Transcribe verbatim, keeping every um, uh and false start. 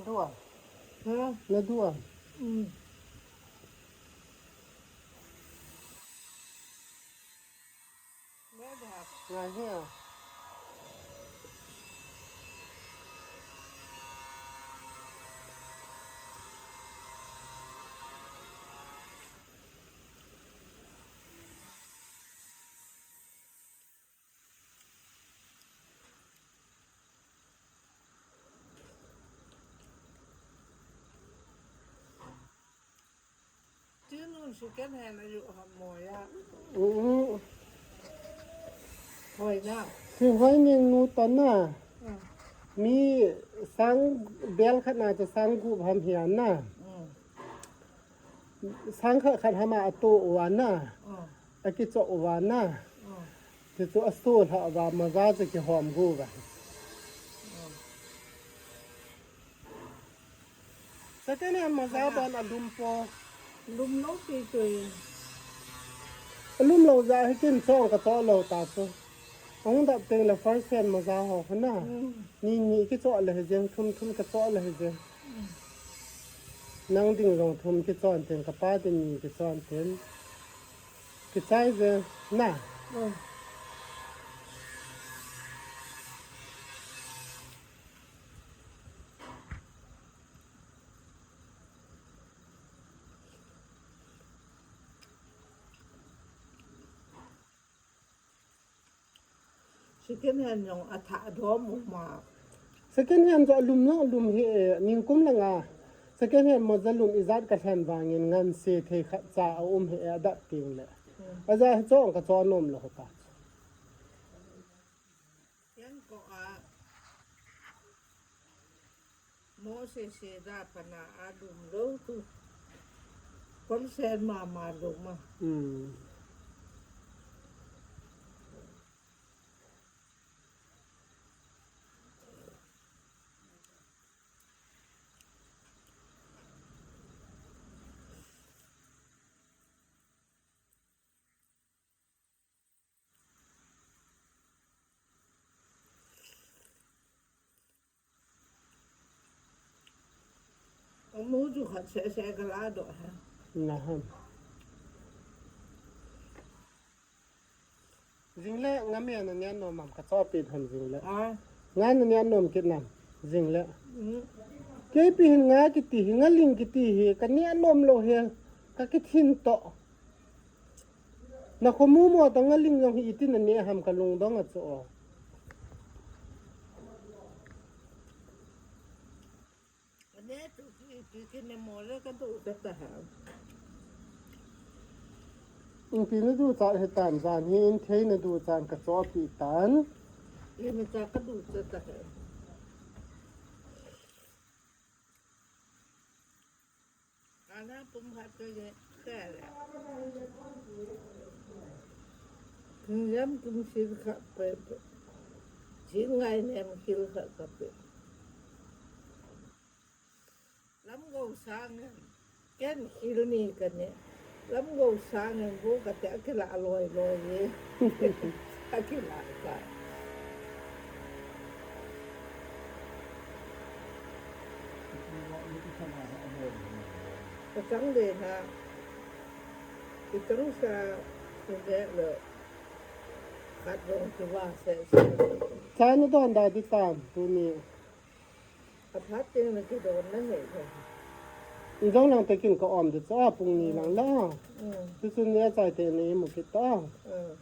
Dua. Ha? Na dua. Mm. Where the hell? Right here. Tinu second hand ayu ham moya. Mm. Hoi na. Si hoi ning nu ta na. Mm. Mi sang bel khat na ta sang gup ham hian na. Mm. Sang khat khat hama a to uva na. Mm. A kicho uva na. Mm. Ti chu a sto hla uva maza chu kihom gu uva. Mm. Second hand maza bon a lum po. Lum lo ti chu. A lum lo ja hi kin chong ka cho lo ta chu. Ahung dap teng le first hand maza ho hana. Mm. Ni ni kicho le hi jeng, thum thum kicho le hi jeng. Mm. Nang ding jong thum kichon ten, ka pa ding ni kichon ten. Kichai jeng na. Mm. Second hand jong a tha dom um a. Second hand jong a lum jong a lum hi e, ningkum langa. Second hand moja lum ijat ka lhen vangin ngan se thei khat cha a um hi e, a dat ting le. Hmm. A ja hi chong ka chon nom lo ta. Yang ko a. Mo se se da pana a lum lo tu. Kon sen ma ma lum ma. Hmm. Amu chu khat seh seh ka la doh ha. Na ham. Jing le, nga mi ana nian nom am ka chopi tham jing le. A. Nga na nian nom kit nam jing le. Mm. Kei pi hin nga kiti hi, nga ling kiti hi, ka nian nom lo hi, ka kithin to. Na khomu mo to nga ling jong hi iti na ne ham ka lungdong a chu o. Ane tu ki, ki, ki ne mo le ka du cha ta ha. Inpi na du cha he tan jan hi in thei na du chan ka chopi tan. Ye me cha ka du cha ta ha. Ana pum khat ka ye, ka le. Kum yam kum sil khat pe, pe. Sil ngai nem sil khat ka pe. Lam go sang em. Ken sil ni ka ne. Lam go sang em bu ka te a kila loi loi ye. A kila ka. Ka chang le na. I chang sa, i le le. Khat jong ki va se se. Chai na don da di tam, tu ni. A phat teng na ki don na he ko. I jong lang te kin ka om di cha, pung ni lang la. Mm. Tu sun ni a chai te ni mu ki ta. Mm.